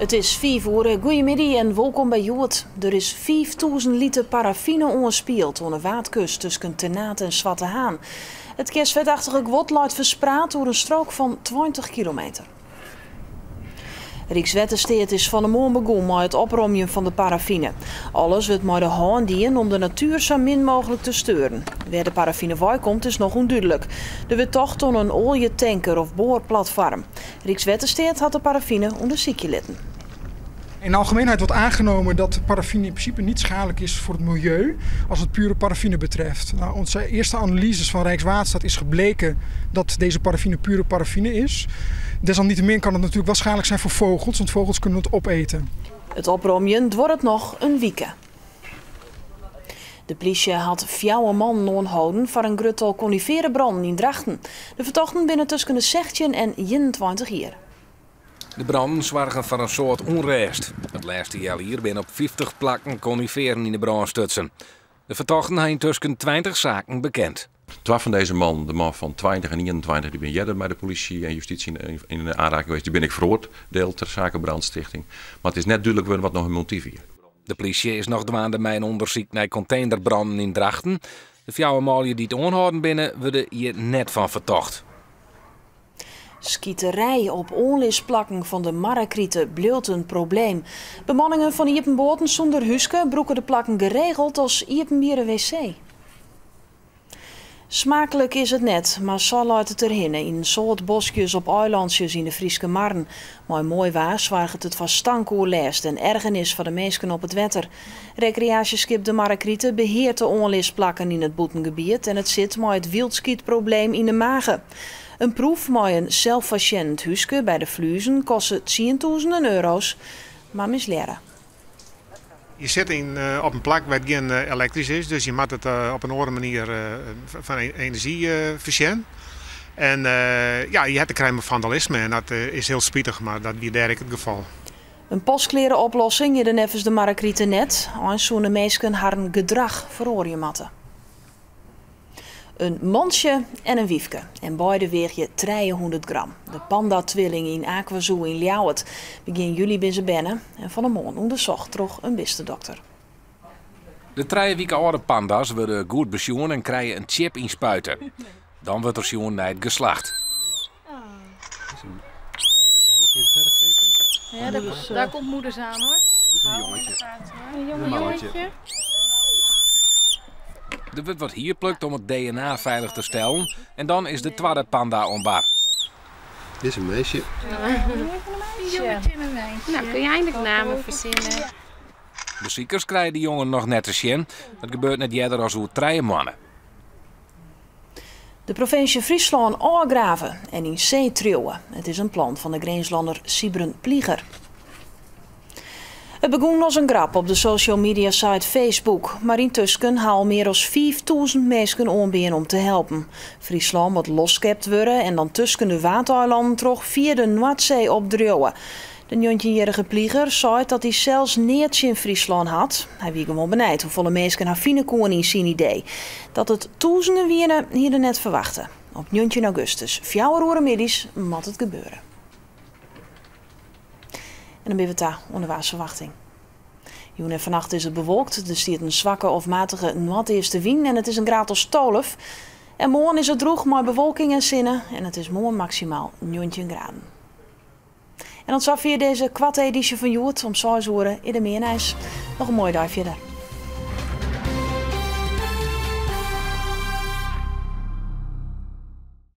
It is fiif oere, goeiemiddei en wolkom by Hjoed. Der is 5000 liter paraffine oanspield oan de Waadkust tusken Ternaard en Swarte Haan. It kersfetachtige guod leit ferspraat oer in strook fan 20 kilometer. Rykswettersteat is fan 'e moarn begûn mei it opromjen fan de paraffine. Alles wurdt mei de hân dien om de natuer sa min mooglik te steuren. Wêr't de paraffine weikomt is noch ûndúdlik. Der wurdt tocht oan in oaljetanker of boarplatfoarm. Rykswettersteat hat de paraffine ûndersykje litten. In de algemeenheid wordt aangenomen dat paraffine in principe niet schadelijk is voor het milieu als het pure paraffine betreft. Nou, onze eerste analyses van Rijkswaterstaat is gebleken dat deze paraffine pure paraffine is. Desalniettemin kan het natuurlijk wel schadelijk zijn voor vogels, want vogels kunnen het opeten. It opromjen duorret noch in wike. De plysje hat fjouwer mannen oanholden foar in grut tal konifearebrannen yn Drachten. De fertochten binne tusken de 16 en 21 jier. De brannen soargen foar in soad ûnrêst. It lêste healjier binne op 50 plakken konifearen yn 'e brân stutsen. De fertochten ha yntusken 20 saken bekend. Twa fan dizze mannen, de man fan 20 en 21, dy binne earder mei de polysje en justysje yn oanraking west. Dy binne ek feroardield ter sake brandstichting. Mar it is net dúdlik wurden wat no hun motyf wie. De plysje is noch dwaande mei in ûndersyk nei kontainerbrannen yn Drachten. De fjouwer manlju dy't oanhâlden binne, wurde hjir net fan fertocht. Skiterij op oanlisplakken fan de Marrekrite bliuwt in probleem. Bemanningen fan iepen boaten sûnder húske brûke de plakken geregeld as iepenbiere wc. Smaaklik is it net, mar sa leit it derhinne yn in soad boskjes op eilantsjes yn de Fryske marren. Mei moai waar soarget it foar stankoerlêst en ergernis foar de minsken op it wetter. Rekreaasjeskip De Marrekrite beheart de oanlisplakken yn it bûtengebiet en it sit mei it wyldskytprobleem yn 'e mage. In proef mei in selsfoarsjennend húske by de Fluezen koste tsientûzenen euro's, mar mislearre. Je sitte yn, op in plak wêr't gjin elektrysk is, dus je moatte it op in oare manier fan enerzjy foarsjen. En ja, je ha te krijen mei fandalisme en dat is hiel spitich, mar dat wie dêr ek it gefal. In paskleare oplossing is der neffens de Marrekrite net. Eins soene minsken harren gedrach feroarje moatte. In mantsje en in wyfke en beide weagje 300 gram. De panda-twilling yn Aquazoo yn Ljouwert. Begjin july binne se berne en fan 'e moarn ûndersocht troch in bistedokter. De trije wike âlde panda's wurde goed besjoen en krije in chip ynspuite. Dan wurdt der sjoen nei it geslacht. Ja, daar komt moeders aan hoor. Dit is in jongetje. Een jonge jongetje. Der wurdt wat hier plukt om it DNA feilich te stellen en dan is de twadde panda oan bar. Dit is in meisje. Een jongetje en een meisje. Nou, kun je eindelijk namen verzinnen. Besikers krije de jongen noch net te sjen. Dat gebeurt net earder as oer 3 moanne. De provinsje Fryslân ôfgrave en yn see triuwe. It is in plan fan de Grinslanner Sybren Plieger. It begûn as in grap op de social media site Facebook, mar yntusken ha al mear as 5000 minsken oanbean om te helpen. Fryslân moat losskept wurde en dan tusken de Waadeilannen troch fia de Noardsee opdriuwe. De njoggentjinjierrige Plieger seit dat hy sels neat tsjin Fryslân hat. Hy wie gewoan benijd hoefolle minsken har fine koene yn syn idee. Dat it tûzenen wiene, hie er net ferwachte. Op 19 augustus, 4 oere middeis, moat it gebeure. En dan binne we ta oan de waarsferwachting. Jûn en fannacht is it bewolkt, der stiet in swakke of matige noardeastewyn en it is in graad as 12. En moarn is it drûch mei bewolking en sinne en it is moarn maksimaal 19 graden. En tot safier dizze koarte edysje fan Hjoed. Om 6 oere is der mear nijs. Noch in moaie dei fierder.